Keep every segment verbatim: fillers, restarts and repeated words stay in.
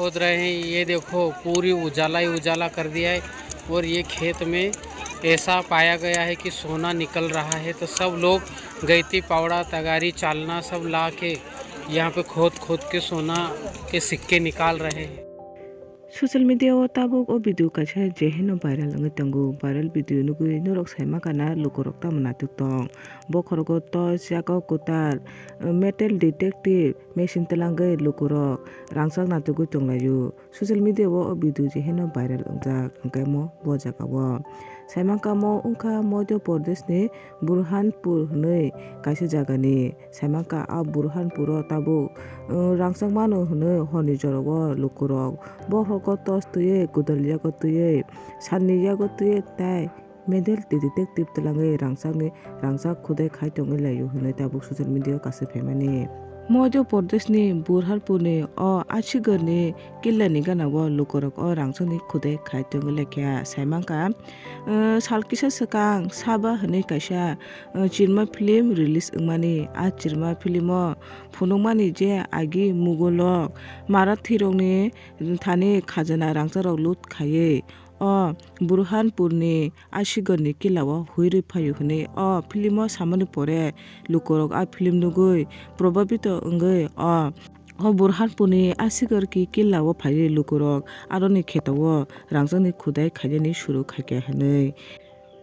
खोद रहे हैं। ये देखो, पूरी उजाला ही उजाला कर दिया है। और ये खेत में ऐसा पाया गया है कि सोना निकल रहा है, तो सब लोग गैती, पावड़ा, तगारी, चालना सब ला के यहाँ पे खोद खोद के सोना के सिक्के निकाल रहे हैं। Social media o tabuk o video kaisa je heno viral wngwi tongo. Viral video nugwi norok sai mankha na lukurok tamo naitwk tong. Bokhorogo torch, yago kwtal, metal detective machine twlangwi lukurok rangchak naitugwi tonglaio. Social media o o video je heno viral wngjak hwnkhe mo bo jaga o. Sai mankha mo wngkha Madhya Pradesh ni Burhanpur hwnwi kaisa jagani. Sai mankha a Burhanpur o tabuk, uh, rangchak mano hwnwi horni jorao lukurok. Bokhorogo torch twiwi, kwtal yago twiwi, sanni yago twiwi tei metal detective twlangwi rangchakni, rangchak khudai khai tongwi laio hwnwi tabuk social media o kaisa phaimani. Madhya Pradesh ni Burhanpur ni o Asigorni killa ni gana o lukurok o rangchakni khudai khai tongwi laikha. Sai mankha, uh, sal kisa swkang Saba hwnwi kaisa, uh, chirma film release wngmani. A chirma film o phunukmani je agi Mughal rok Marathi rokni thani khajana rangchak rok loot khaiwi o Burhanpur ni Asigorni killa o huirwi phaio hwnwi o film o samani pore lukurok a film nugwi probabito wngwi o, o Burhanpur ni Asigor ki killa o phaiwi lukurok aroni kheto o rangchakni khudai khainani suru khaikha hwnwi.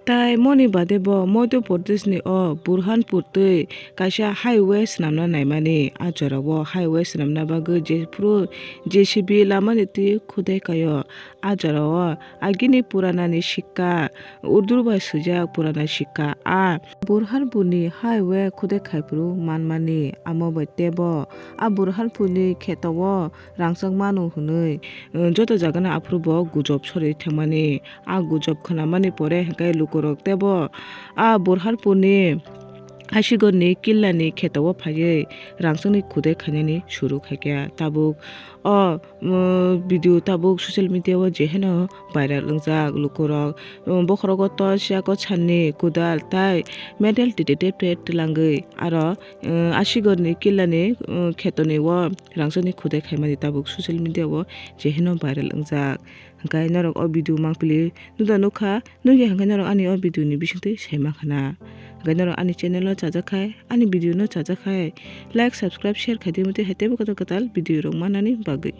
Tai moni bade bo Madhya Pradesh ni o Burhanpur twi kaisa highway swnamna naimani. A jorao highway swnamna bagwi jephru J C B lamani twi khudai kaio. A jorao agini puranani sikka, Urdu bai swijak purana sikka, a Burhanpur ni highway khudai khaiphuru manmani. Amo bai teibo a Burhanpur ni kheto o rangchak mano hwnwi, uh, joto jagano aphuru bo gujob sorwi thangmani. A gujob khnamani pore hwnkhe lukurok teibo a Burhanpur ni Asigor ni killa ni kheto o phaiwi rangchakni khudai khainani suru khaikha. Tabuk o, um, video tabuk social media o je heno viral wngjak lukurok, um, bokhorogo torch, yago sanni, kwtal tei metal detective twlangwi aro, um, Asigor ni killa ni, um, kheto ni o rangchakni khudai khaimani tabuk social media o je heno viral wngjak. Hwnkhe norok o video mangpili nuda nukha, nukya hwnkhe norok ani o video ni bisingtwi sai mankha na. Hwnkhe norok ani channel o chajak khai, ani video no chajak khai, like, subscribe, share khai di, motwi hai teibo kwtal kwtal video rok manani bagwi.